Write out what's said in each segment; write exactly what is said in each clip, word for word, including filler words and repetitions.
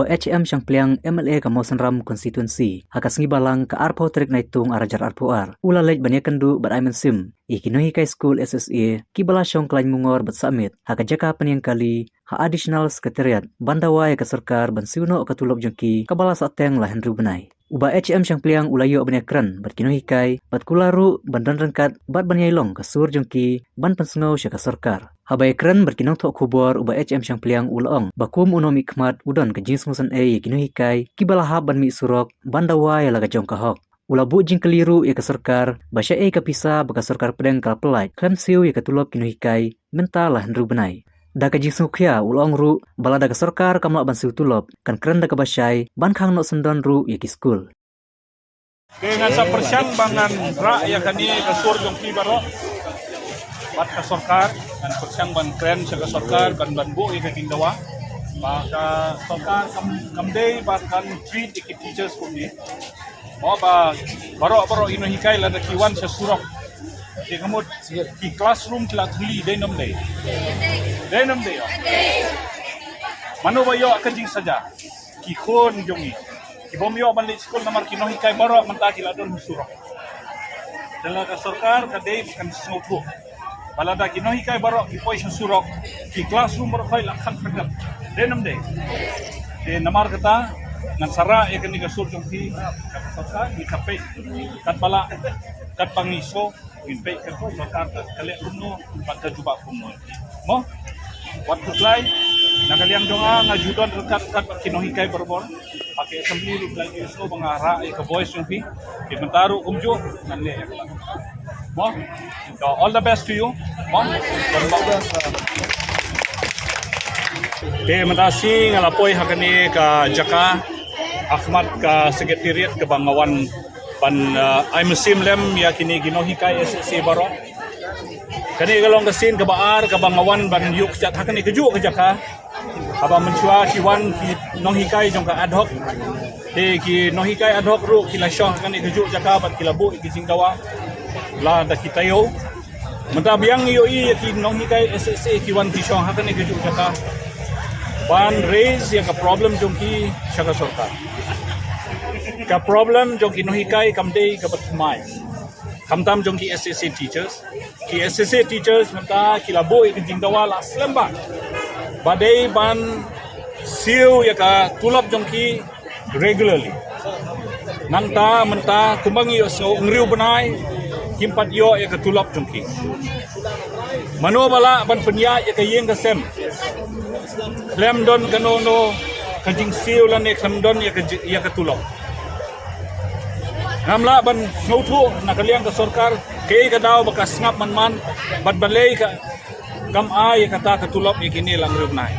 H M Shangpliang, M L A ka Mawsynram Constituency, ha ka sngi Balang ka arphew tarik Naitung arhajar arphew ar, u la leit ban ïakynduh bad ai mynsiem ïa ki nonghikai skul S S A kiba la shong khlaiñ mungor bad sahmiet ha ka jaka pynïeng kali ha Additional Secretariat ban dawa ïa ka sorkar ban siew noh ka tulop jong ki kaba la sahteng la hynriew bnai. U Bah H M Shangpliang u la ïoh ban ïakren bad ki nonghikai bad kular ruh ban don ryngkat bad ban ïai long ka sur jong ki ban pynsngew sha ka sorkar. Haba ïakren bad ki nongthoh khubor, u Bah H M Shangpliang u la ong ba kum u nongmihkhmat u don ka jingsngewsynei ïa ki nonghikai kiba la hap ban mih surok ban dawa ïa la ka jong ka hok. U la buh jingkylli ruh ïa ka sorkar ba shaei ka pisa ba ka sorkar pdeng ka la pyllait khlem siew ïa ka tulop ki nonghikai mynta la hynriew bnai. Da ka jingsngewkhia u la ong ruh ba lada ka sorkar kam lah ban siew tulop, kan kren da kaba shai ban khang noh syndon ruh ïa ki skul. Te ngan sa pyrshang ba ngan rah ïa kane ka sur jong phi baroh bad ka sorkar, ngan pyrshang ban kren sha ka sorkar, ban ban buh ïa ka jingdawa ba ka sorkar kam, kam dei ba kan treat ïa ki teachers kumne. Mo ba baroh baroh ïa ki nonghikai lada ki wan sha surok, te ka mut ki classroom ki la thylli, dei ne ym dei? Dei ne ym dei? Mano ba ïoh ka jingsaja? Ki khun jong ngi. Ki bym ïoh ban leit skul namar ki nonghikai baroh mynta ki la don ha surok. Te la ka sorkar ka dei kan sngewthuh ba lada ki nonghikai baroh ki poi sha surok, ki classroom baroh khoit la khang khyrdep. Dei ne ym dei? Te namar kata ngan sa rah ïa kane ka sur jong phi, ka sorkar, ngi sa peit katba lah, katba ngi sngew, ngin peit ka sorkar ka leh kumno bad ka jubab kumno. Mo? Wat khuslai, na ka liang jong nga, nga ju don ryngkat ryngkat bad ki nonghikai barabor. Ha ka assembly ruh la ju sngew ba nga rah ïa ka voice jong phi. Te mynta ruh kumjuh ngan leh ïa kata. Mo? So, all the best to you. Mo? Te mynta shi nga la poi ha kane ka jaka, ha khmat ka secretariat kaba nga wan ban, uh, ai mynsiem lem ïa kine ki nonghikai S S A baroh. Kane ka long ka sien kaba ar kaba nga wan ban ïuh kjat ha kane kajuh ka jaka. Haba mynshuwa ki wan ki nonghikai jong ka ad hoc, te ki nonghikai ad hoc ruh ki la shong ha kane kajuh jaka bad ki la buh ïa ki jingdawa lada ki taïew. Mynta biang ïohi ïa ki nonghikai S S A ki wan ki shong ha kane kajuh jaka ban raise ïa ka problem jong ki sha ka sorkar. Ka problem jong ki nonghikai kam dei kaba thymmai, khamtam jong ki S S A teachers. Ki S S A teachers mynta ki la buh ïa ka jingdawa la slem bha ba dei ban siew ïa ka tulop jong ki regularly. Nangta mynta kumba ngi ïohsngew, hynriew bnai kim pat ïoh ïa ka tulop jong ki. Mano ba lah ban pynïaid ïa ka ïing ka sem khlem don kano kano ka jingsiew lane khlem don ïa ka ji-, ïa ka tulop? Ngam lah ban sngewthuh na ka liang ka sorkar kaei ka daw ba ka sngap man man bad balei ka kam ai ïa kata ka tulop ïa kine la hynriew bnai.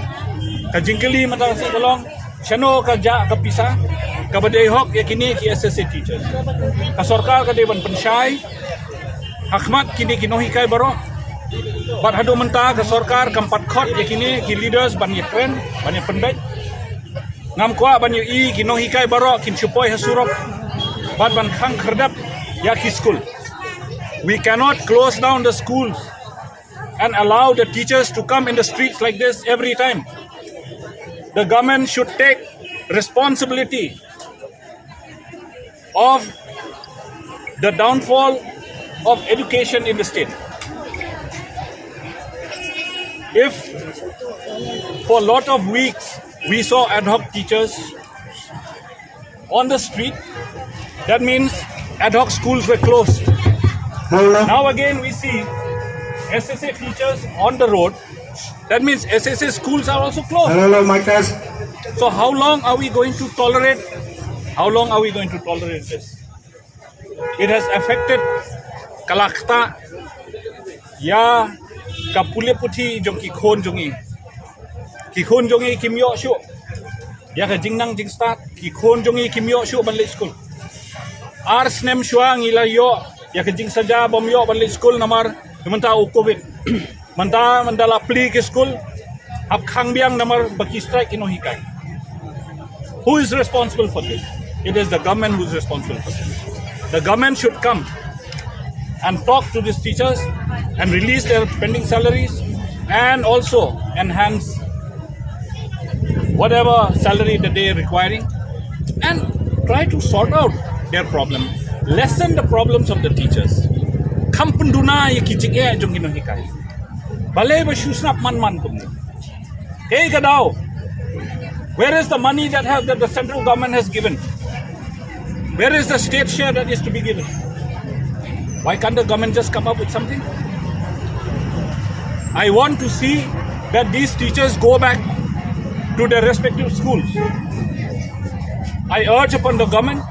Ka jingkylli mynta shi ka long, shano ka jah ka pisa kaba dei hok ïa kine ki S S A teachers? Ka sorkar ka dei ban pynshai ha khmat kine ki nonghikai baroh. Bad haduh mynta ka sorkar kam pat khot ïa kine ki leaders ban ïakren, ban ïapynbeit. Ngam kwah ban ïohi ki nonghikai baroh kin shu poi ha surok bad ban khang khyrdep ïa ki skul. We cannot close down the schools and allow the teachers to come in the streets like this every time. The government should take responsibility of the downfall of education in the state. If for a lot of weeks we saw ad hoc teachers on the street, that means ad hoc schools were closed. Now again we see S S A teachers on the road. That means S S A schools are also closed. Hello, hello, mic test. So how long are we going to tolerate? How long are we going to tolerate this? It has affected ka la ktah ïa ka pule puthi jong ki khun jong ngi. Ki khun jong ngi kim ïoh shuh ïa ka jingnang jingstad, ki khun jong ngi kim ïoh shuh ban leit skul. Ar snem shuwa ngi la ïoh ïa ka jingsaja bym ïoh ban leit skul namar mynta u covid. Mynta, mynta la plie ki skul, hap khang biang namar ba ki strike ki nonghikai. Who is responsible for this? It is the government who is responsible for this. The government should come and talk to these teachers and release their pending salaries and also enhance whatever salary that they are requiring, and try to sort out their problem, lessen the problems of the teachers. Kham pynduna ïa ki jingeh jong ki nonghikai. Balei ba shu sngap man man kumne? Hey, Gadao, where is the money that have, that the central government has given? Where is the state share that is to be given? Why can't the government just come up with something? I want to see that these teachers go back to their respective schools. I urge upon the government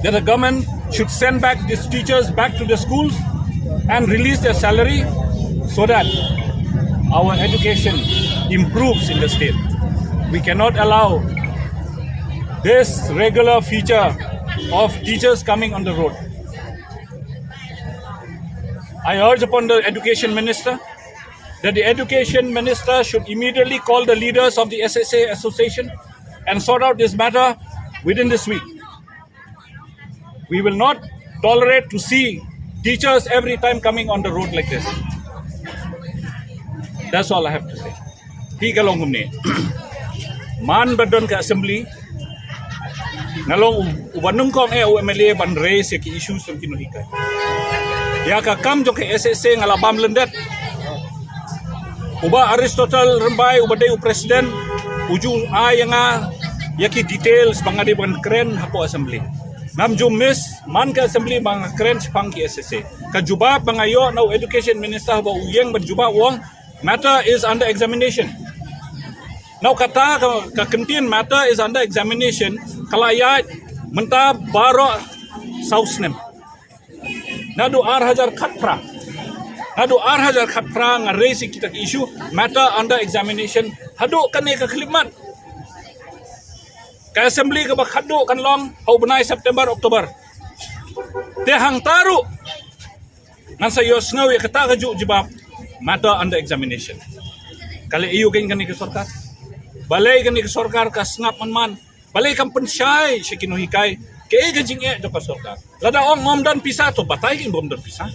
that the government should send back these teachers back to the schools and release their salary so that our education improves in the state. We cannot allow this regular feature of teachers coming on the road. I urge upon the education minister that the education minister should immediately call the leaders of the S S A association and sort out this matter within this week. We will not tolerate to see teachers every time coming on the road like this. That's all I have to say. Hi ka long kumne. Man ba don ka assembly, nga long u-, uba nyngkong eh u M L A ban raise ïa ki issues jong ki nonghikai. Ïa ka kam jong ka S S A nga la bam lyndet. Uba Aristotle Rymbai, uba dei u president, u ju ai ïa nga ïa ki details ba nga dei ban kren hapoh assembly. Ngam ju miss man ka assembly ba nga kren shaphang ki S S A. Ka jubab ba nga ïoh na u education minister ba u ïeng ban jubab, u ong, matter is under examination. Now kata ka, ka kyntien matter is under examination ka la ïaid mynta baroh saw snem. Naduh ar hajar khatphra. Naduh ar hajar khatphra nga raise kita ki issue, matter under examination. Haduh kane ka khyllipmat, ka assembly kaba khatduh kan long ha u bnai September, October. Te hangta ruh ngan sa ïohsngew ïa kata ka juh jubab, matter under examination. Ka leh aïu kane ka sorkar? Balei kane ka sorkar ka sngap man man? Balei kam pynshai sha ki nonghikai kaei ka jingeh jong ka sorkar? Lada ong ym don pisa, to batai ki ym don pisa.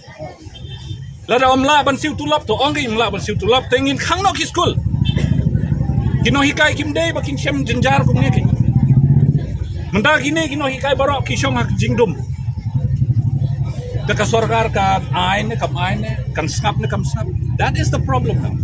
Lada ym lah ban siew tulop, to ong ki ym lah ban siew tulop, te ngin khang noh ki skul. Ki nonghikai kim dei ba kin shem jynjar kumne ki. Mynta kine ki nonghikai baroh ki shong ha ka jingdum. Te ka sorkar kan ai ne kam ai ne, kan sngap ne kam sngap. That is the problem now.